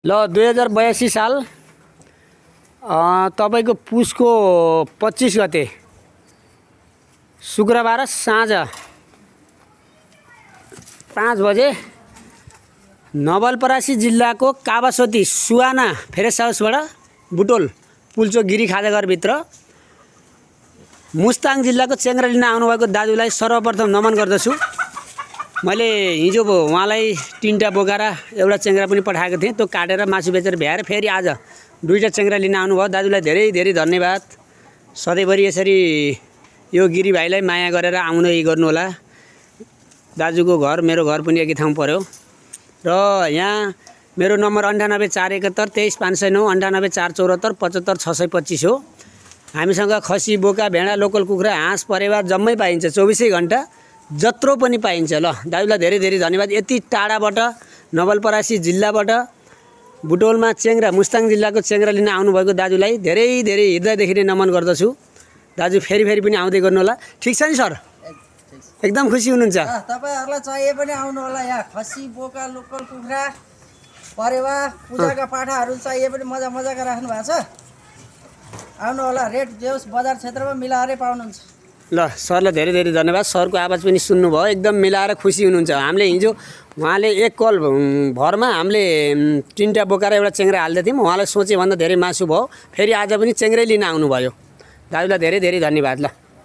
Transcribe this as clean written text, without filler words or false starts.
ल 2082 साल तपाईको पुसको 25 गते शुक्रबार साँझ 5 बजे नवलपरासी जिल्लाको काबासोती सुवाना फेरेस हाउसबाट बुटोल पुल्चोक गिरी खाजाघरभित्र मुस्ताङ जिल्लाको चेङ्ग्रा लिन आउनुभएको दाजुलाई सर्वप्रथम नमन गर्दछु। मैले हिजो उहाँलाई 3टा बोकारा एउटा चेङ्ग्रा पनि पठाएको थिएँ, त्यो काटेर मासु बेचेर भ्याएर फेरि आज 2टा चेङ्ग्रा लिन आउनुभयो। दाजुलाई धेरै धेरै धन्यवाद। सधैँभरि यसरी यो गिरी भाइलाई माया गरेर आउन गर्नुहोला। दाजुको घर मेरो घर पनि एकै ठाउँ पर्यो र यहाँ मेरो नम्बर 9841 23509 98474 75625 हो। हामीसँग खसी, बोका, भेडा, लोकल कुखुरा, हाँस, परेवा जम्मै पाइन्छ। 24 घण्टा जत्रो पनि पाइन्छ। ल दाजुलाई धेरै धेरै धन्यवाद। यति टाढाबाट नवलपरासी जिल्लाबाट बुटोलमा चेङ्ग्रा मुस्ताङ जिल्लाको चेङ्ग्रा लिन आउनुभएको दाजुलाई धेरै धेरै हृदयदेखि नै नमन गर्दछु। दाजु फेरि फेरि पनि आउँदै गर्नुहोला। ठिक छ नि सर? एकदम खुसी हुनुहुन्छ? तपाईहरुलाई चाहिए पनि आउनु होला। यहाँ खसी, बोका, लोकल कुखुरा, परेवा, पूजाका पाठाहरू चाहिए पनि मजाका राख्नु भएको छ। आउनु होला। रेट जेउस बजार क्षेत्रमा मिलाएरै पाउनुहुन्छ। ल सरलाई धेरै धेरै धन्यवाद। सरको आवाज पनि सुन्नुभयो, एकदम मिलाएर खुसी हुनुहुन्छ। हामीले हिजो उहाँले एक कल भरमा हामीले 3टा बोकाएर एउटा चेङ्ग्रा हाल्दै थियौँ। उहाँलाई सोचे भन्दा धेरै मासु भयो। फेरि आज पनि चेङ्ग्रै लिन आउनुभयो। दाजुलाई धेरै धेरै धन्यवाद। ल